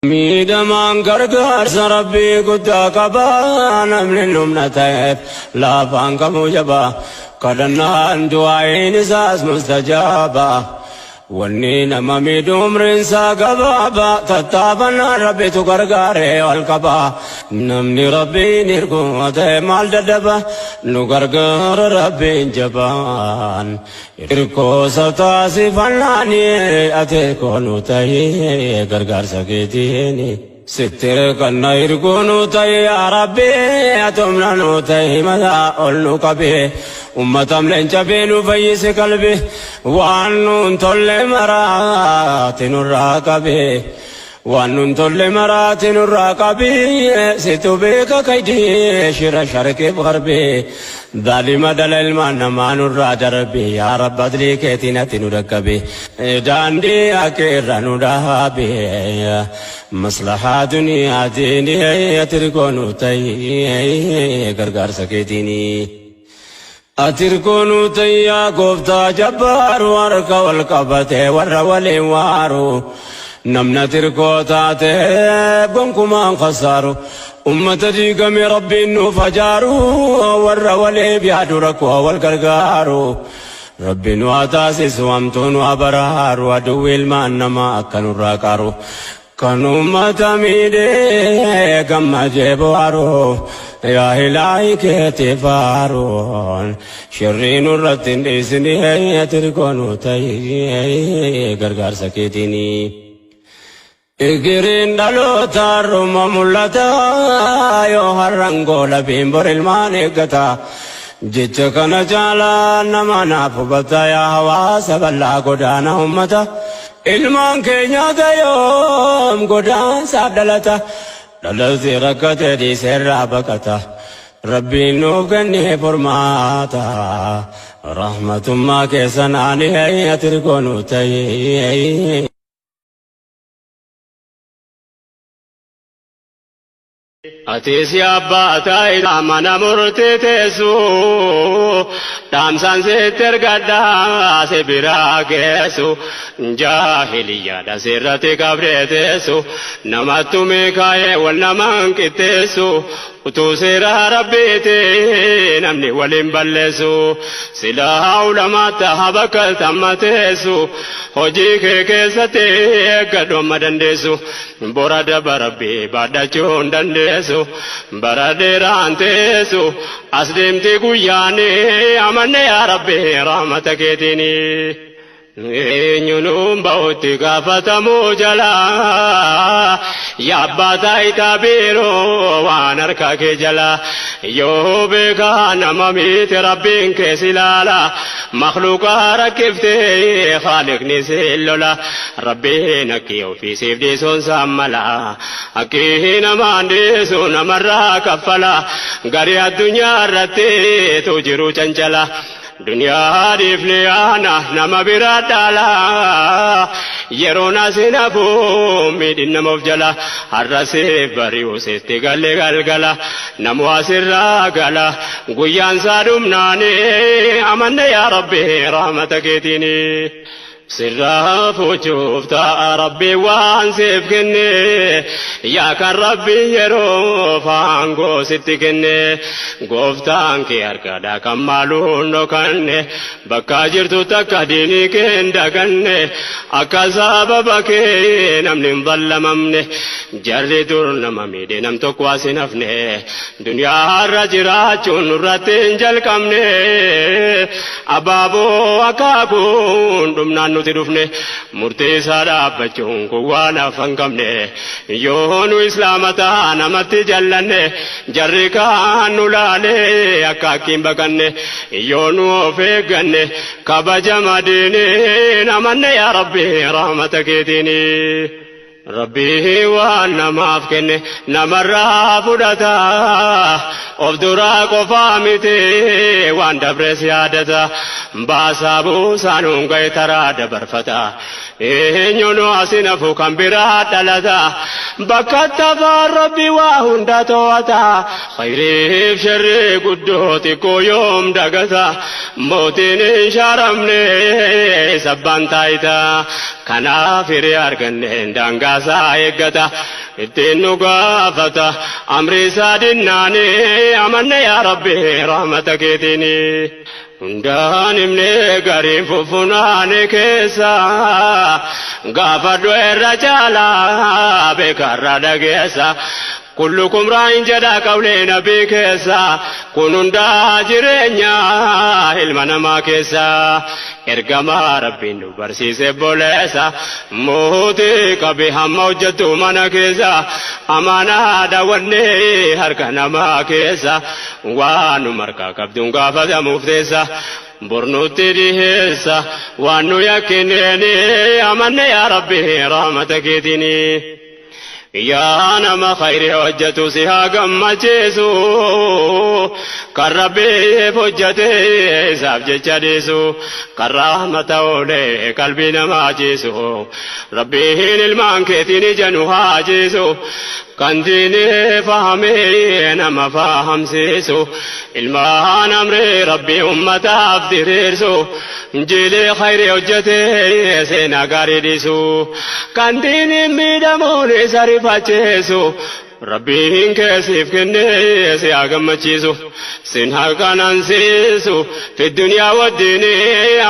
Miidhamaan gargaarsa Rabbii guddaa qaba, namni humna ta'eef laafaan qabu jaba, kadhannaan du'aa'iin isaas mustajaaba. Wanni nama miidhu umriin isaa gabaaba, tattaafannaan Rabbitu gargaaree ol qaba. Namni Rabbiin hirkuu ta'e maal dadhaba, nu gargaara Rabbiin jabaan. Hirkoo sabtaasifannaani ati hirkoo nu ta'ee gargaarsa keetiini. Sitti hirkanna hirkoo nu ta'e yaa Rabbi, ati humna nu ta'e mataa ol nu qabe. Ummatam leenca bee nu fayyise qalbi, waan nuun tolle maraati nurraa qabe. Waan nun tolle maraati nurraa qabi, situ beeka kaydii shira sharqiif garbi. Zaalima dhala ilmaan namaa nurraa darbi, yaa Rabbi adlii keetiin ati nu dhaqqabi. Daandii akka irra nu dhaabi. Maslahaa duniyaatiin ati hirkoo nu ta'i gargaarsa keetiini. Ati hirkoo nu ta'i yaa gooftaa jabbaaru, harka wal qabatee warra waliin waaru. Namni ati hirkoo taate gonkumaan khasaaru. Ummata diigame Rabbiin nuuf ajaaru, warra waliif yaadu rakkoo wal gargaaru. Rabbi nu haa taasisu, hamtuu nu haa baraaru, aduwwi ilmaan namaa akka nurraa qaaru. Kan ummata miidhee gammadee bohaaru, yaa ilaahi keetii faaruun shirrii nurratti hin dhiisini, ati hirkoo nu ta'i gargaarsa keetiini. Igiriin dhaloota har'uma mul'ata, yoo har'an goolabiin bor ilmaan eeggata. Jecha kana caalaa nama naaf hubata, yaa hawaasa bal'aa godaana ummata. Ilmaan keenya gayoom godaansaaf dhalata. Dhalatti rakkate dhiiseerraa baqata. Rabbiin nuuf kennee furmaata. Rahmatummaa keessan ani ati hirkoo nu ta'i. Atis yaa abbaa taayitaa mana murtii teessu, dhaamsaan sitti ergadhaa si biraa geessu, jaahiliyyaadha sirratti qabdee teessu, namattu meekaa'ee wal namaan qixxeessu, utuu seera rabbiiti namni waliin balleessu, silaa ulamaatti haa bakka tamma teessu, hojii kee keessatti eeggadhu amma dandeessu. Bora daba Rabbii baadhachuu hin dandeessu, bara dheeraan teessu, as deemti guyyaani, amanne yaa Rabbi rahmata keetiini. Eenyu nuun bahutti gaafatamuu jala, yaa abbaa taayitaa biiroo waan harka kee jala, yoo beekaa nama miite Rabbiin kee si ilaala, makhluuqa rakkiftee haaliqni si lola. Rabbiin akki ofii siif dhiisuun isaan mala, akki namaan dhiisu namarraa kaffala, garii addunyaa irratti tu jiru cancala. Duniyaa dhiifne yaana nama biraa dhaala, yeroon asin hafu miidhin nama of jala, har'a siif bari'u sitti galle galgala, namu asirraa gala guyyaan isaa dhumnaani, amanne yaa Rabbi rahmata keetiini. Sirraa fuuchuuf ta'a Rabbi waan siif kenne, yaa kan Rabbi yeroo faangoo sitti kenne, gooftaan kee harkadha kan maaluun dhokanne, bakka jirtu takka diinii kee hin daganne, akka sababa kee namni hin ballamamne, jarri dur nama miidhe nam tokko as hin hafne, duniyaa har'a jiraachuun nurratti hin jalqabne, abaaboo akaakuun dhumnaan nuti dhufne, murtii isaa dhaabbachuun kun waan hafa hin qabne, yoo nu islaama ta'a namatti jallanne, jarri kaan nu laalee akka akkiin baqanne, yoo nu of eegganne kabajama diiniin, amanne yaa Rabbi rahmata keetiini. Rabbii waan namaaf kenne namarraa fudhata, of duraa qofaa miti waan dabres yaadata, baasaa buusaan hunga'e taraa dabarfata, eenyuun asin hafu kan biraa dhalata, bakka tafaan Rabbi waa hunda to'ata, khayriif sharrii guddoo xiqqoo yoom dagata, mootiin hin shaaramne sabbaan taayita, kanaaf hiree arganneen daangaa Mindaa eeggata ittiin nu gaafata amri isaa dinnaani amanne yaa Rabbi rahmata keetiini. Hundaan himne gariin fufunaane keessa gaafadhu irra caalaa beekarra dhageessa. Kullukum raayin jedha qawlee nabii keessa kun hundaa jireenya ilma namaa keessa ergamaa Rabbiin nu barsiise boleessa mootii qabe hamma hojjettu mana keessa amaanaa daawwannee harka namaa keessa waan nu markaa qabduun gaafatamuuf teessa. Bornutti dhiheessa waan nu yakkineeni amanne yaa Rabbi rahmata keetiini. Yaa nama khayri hojjetu si haa gammachiisu kan Rabbiif hojjete isaaf jecha dhiisu kan rahmata oolee qalbii namaa ciisu Rabbiin ilmaan keetiin ija nu haa ciisu kan diinii fahamee nama fahamsiisu ilmaan amrii Rabbii ummataaf diriirsu jiilee khayri hojjete seenaa gaarii dhiisu kan diiniin miidhamuun isa rifachiisu Rabbiin keessiif kennee si haa gammachiisu sin haa qanansiisu fi duniyaa wajjini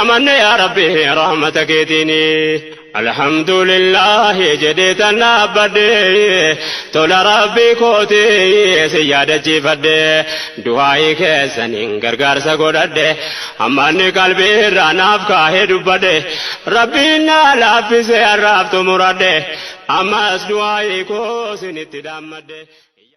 amanne yaa Rabbi rahmata keetiini. Alhamdulillahi jedhee tan dhaabbadhe tola Rabbii kooti si yaadachiifadhe du'aa'ii keessaniin gargaarsa godhadhe ammanni qalbii irraa naaf kaahee dubbadhe Rabbiin naa laaffise har'aaf xumuradhe ammas du'aa'ii koo sinitti dhaammadhe.